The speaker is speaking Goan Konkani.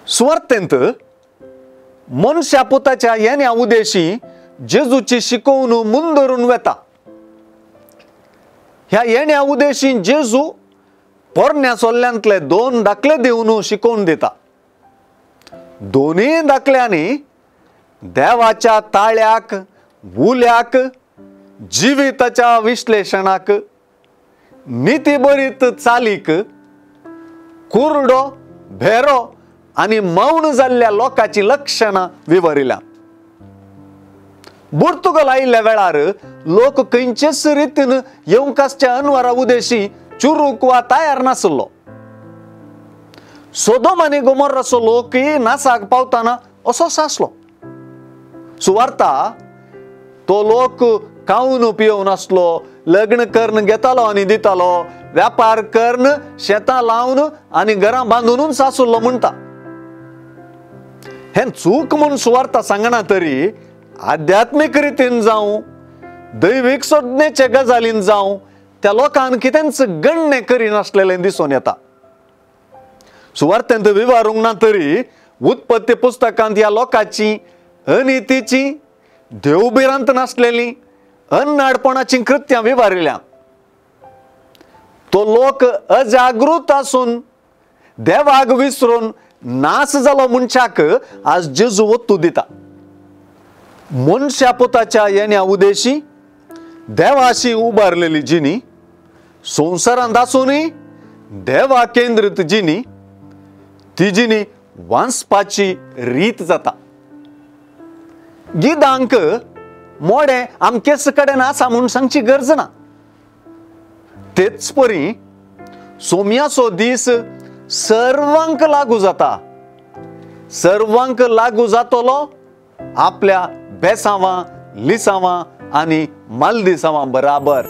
सुवार्थेंत मनशा पुताच्या येण्या उदेशी जेजूची शिकोवन मुंदरून वेता. ह्या येण्या उदेशी जेजू पोरण्या सोल्ल्यांतले दोन दाखले दिवन शिकोवन दिता. दोनूय दाखल्यांनी देवाच्या ताळ्याक, उल्याक, जिविताच्या विश्लेशणाक, नितीभरीत चालीक, कुरडो, भेरो आनी मौन जाल्ल्या लोकांची लक्षणां विवरिल्या. पुर्तुगाल आयिल्ल्या वेळार लोक खंयचेच रितीन येवंक आसच्या अनवरा उदेशी चुरूक वा तयार नासलो. सोदोम आनी गोमोर्राचो लोकय नासाक पावतना असोच आसलो. सुवार्ता तो लोक खावन पियोवन आसलो, लग्न करून घेतालो आनी दितालो, व्यापार करून शेतां लावन आनी घरां बांदूनच आसलो म्हणटा. हें चूक म्हूण सुवार्ता सांगना तरी आध्यात्मीक रितीन जावं, दैवीक सोदनेचे गजालीन जावं, त्या लोकांक कितेंच गण्णें करिनासलेलें दिसून येता. सुवार्थेंत विवारूंक ना तरी उत्पत्ती पुस्तकांत ह्या लोकांची अनितीची, देवभिरांत नासलेली, अन्नाडपणाची कृत्यां विवारिल्या. तो लोक अजागृत आसून देवाक विसरून नास जालो मनशाक आज जेजू वत्तू दिता. मनशा पुताच्या येण्या उदेशी देवाशी उबारलेली जिणी, संवसारांत आसूनय देवा केंद्रीत जिणी, ती जिणी वांचपाची रीत जाता. गिदांक मोडें आमकेच कडेन आसा म्हूण सांगची गरज ना. तेच परी सोम्याचो दीस सर्वांक लागू जाता. सर्वांक लागू जातलो आपल्या बेसांवां, लिसांवां आनी मालदिसांवां बराबर.